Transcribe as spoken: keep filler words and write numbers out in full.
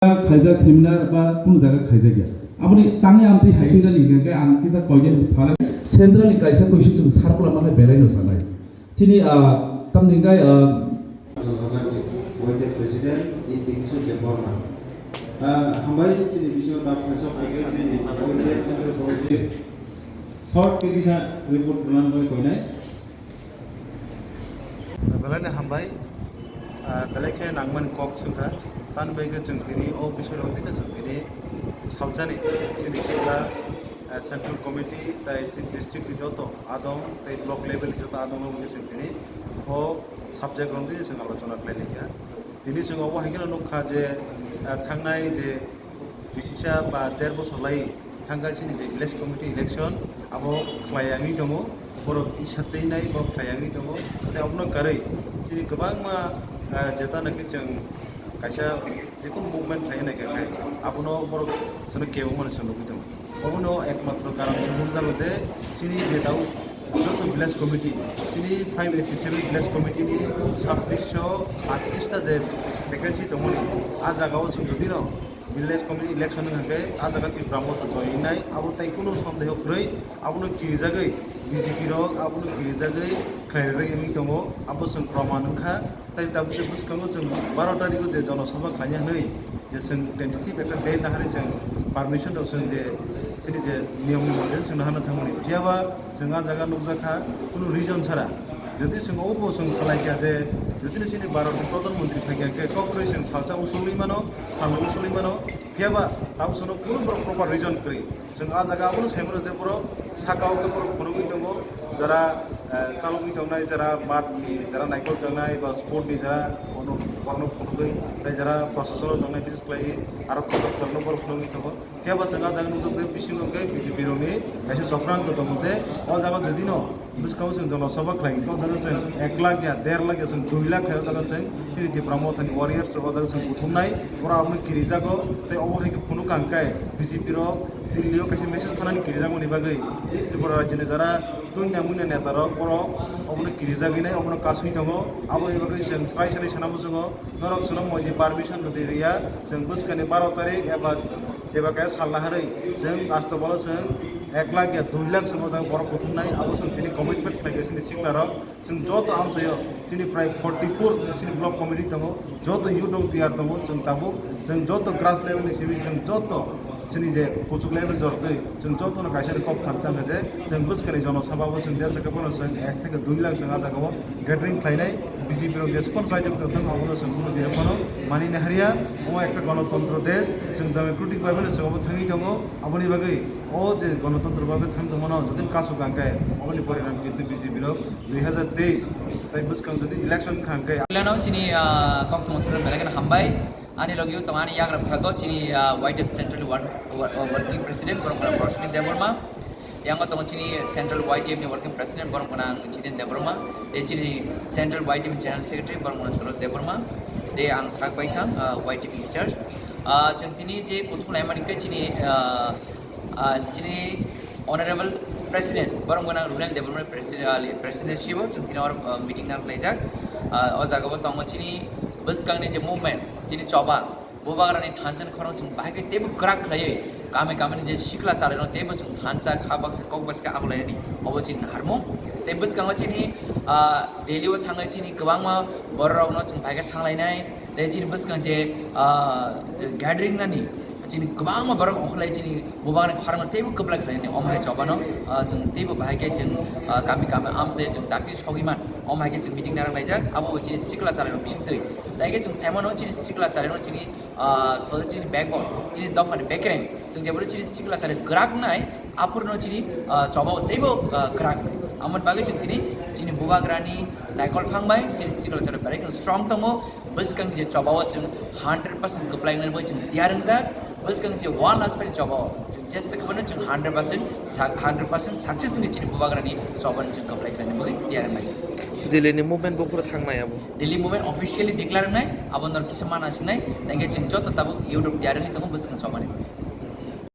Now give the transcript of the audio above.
Khaijak seminar ba kunu jaga khaijak ya. Aboni tangwi ang tei hai wngna ni hwnkhe ang kisa koigen salai. Central ni kaisa kuisu chwng circular manai belai no sanai. Chini, ah, tamni hwnkhe, ah, Vice President, in Division Debbarma. Ah, hambai chini bisingo ta phaisa phaisa chini short khe kisa report rwna bai koinai. Belai no hambai, ah, belai khe nangmani kok swngkha. Tani bai khe chwng tini o bising rok tini chwng tini salsani chini sikla, ah, central committee tai chini district ni joto adong tai block level ni joto adong rok chwng tini o subject rok tini chwng alochona khlai laikha. Tini chwng obo hai kheno nukha je, ah, thangnai je bisisa ba der bosor lai thangkha chini je village committee election abo khlai yangwi tongo, borok isa twi nai borok khlai yangwi tongo. Tei obono karwi chini kwbangma, ah, jeta naki chwng kaisa jekunu movement khlai nai khe abono borok chwngno kebo mani chwng nugwi tongo. Obono ekmatro karon se nukjago je chini je tau joto village committee, chini five eighty seven village committee ni sabbish sho attrish ta je vacancy tongmani, a jagao chwng jodi no village committee election wngkha khe a jaga Tipra Motha join wngnai, abo tai kunu sondeho kwrwi, abono kirijagwi B J P rok abono kirijagwi khlai rwgwi wngwi tongo, abo chwng proman wngkha. Tai tabuk je bwskango chwng baro tarikh o je jonosabha khlaina hwnwi je chwng tentative ekta date naharwi chwng permission rok chwng je chini je niyom ni mote chwng naharna thangmani. Phiya ba chwng a jaga nukjakha kunu reason chara. Jodi chwng obo chwng salai kha je jodi no chini Bharat ni Pradhan Mantri phai kha khe kok kwrwi chwng salsa usulwi mano, salno usulwi mano. Phiya ba tabuk chwngno kunu borok proper reason kwrwi. Chwng a jaga abono sai mano je borok saka o khe borok phunugwi tongo, jara, eh, chalogwi tongnai, jara math ni, jara naikol tongnai ba sport ni jara bono, borokno phunugwi, tei jara processor o tongnai business khlaiwi, aro kotor kotorno borok phunugwi tongo. Phiya ba chwng a jaga nukjak tei bisingo hwnkhe B J P rokni kaisa chokranto tongo je o jaga jodi no bwskango chwng jonosabha khlai hwnkhe o jaga chwng ek lakh ya, der lakh ya, chwng dui lakh khai o jaga chwng chini Tipra Mothani warriors rok o jaga chwng buthumnai, borok abono kirijago tei obo hai khe phunukha hwnkhe B J P rok Delhi o kaisa message thanani kirijakmani bagwi tei Tripura rajyoni jara tunya munya neta rok borok obono kirijagwi nai, obono kasui tongo. Aboni bagwi chwng sai sai sana muchungo norok chwngno moji permission rwdi rwya, chwng bwskani baro tarik eba jeba kaya sal naharwi chwng last o bono chwng ek lakh ya dui lakh chwng o jaga borok buthumnai, abo chwng tini commitment khlaikha chini sikla rok. Chwng joto amchaio chini prai forty four chini block committee tongo, joto youth rok tiyar tongo, chwng tabuk chwng joto grass level ni simi chwng joto chini je kuchuk level jortwi chwng jotono kaisa ni kok thansa hwnkha je chwng bwskani jonosabha bo chwng jesa khe bono chwng ek theke dui lakh chwng a jaga o gathering khlainai. B J P rok jesa phano chaijak tongthok abono chwng bono je phano manina hariya. Omo ekta ganotontro desh, chwng democratic bai bono chwng obo thangwi tongo, aboni bagwi o je ganotontro bai thang tongmano jotoni kasuk hwnkhe oboni porinam kintu B J P rok dui hazar teis tai bwskang jodi election kha hwnkhe. Lano chini, ah, koktwma thwrwng belai kheno hambai. Ani logi tong ani yagra phago chini, ah, Y T F Central Work-, Wo-, Working President borok khna Rosmi Debbarma. Yango tongo chini Central Y T F ni Working President borok khna Jiten Debbarma. Tei chini Central Y T F ni General Secretary borok khna Suresh Debbarma. Tei ang sak bai thang, ah, Y T F in charge. Ah, chwng tini je kuthum laimani khe chini, ah, ah, chini Honorable President, borok gwnang Runel Debbarma President, ah, President sibo chwng tini or, ah, meeting nang laijak. Ah, o jaga bo tongo chini bwskangni je movement, chini choba, bubagrani thansa ni khorang chwng bahai khe teibo kwrak khlaiwi kami kami ni je sikla chalairok teibo chwng thansa kha baksa kok baksa khe akwlainani obo chini naharmung. Tei bwskango chini, ah, Delhi o thangnai chini kwbangma borok rokno chwng bahai khe thanglainai. Tei chini bwskang je, ah, je gathering nani, chini kwbangma borok ongkholai chini bubagrani khorangno teibo kwplai khlainani, omo hai chobano, ah, chwng teibo bahai khe chwng, ah, kami kami amse chwng dakti sogwi man, omo hai khe chwng meeting narwk laijak, abo bo chini sikla chalairok bisingtwi. Tai khe chwng sai mano chini sikla chalairok chini, ah, society ni backbone, chini dophani bekereng, chwng jeboro chini sikla chalai kwrak nai, aphuru no chini, ah, choba o teibo, ah, kwrak. Amoni bagwi chwng tini chini bubagrani naikol phang bai chini sikla chalai belai kheno strong tongo. Bwskang je choba o chwng hundred percent kwplai wngnani bagwi chwng tiyar wngjak. Bwskang je one last pen choba o chwng jesa khe phano chwng hundred percent sa-, hundred percent success wngwi chini bubagrani choba ni chwng kwplai khlaina bagwi tiyar wngjak. Delhi ni movement bo phuru thangnai abo. Delhi movement officially declare wngnai, abo nor kisa mana singnai, tei khe chwng joto tabuk youth rok tiyar wngwi tongo bwskang choba ni.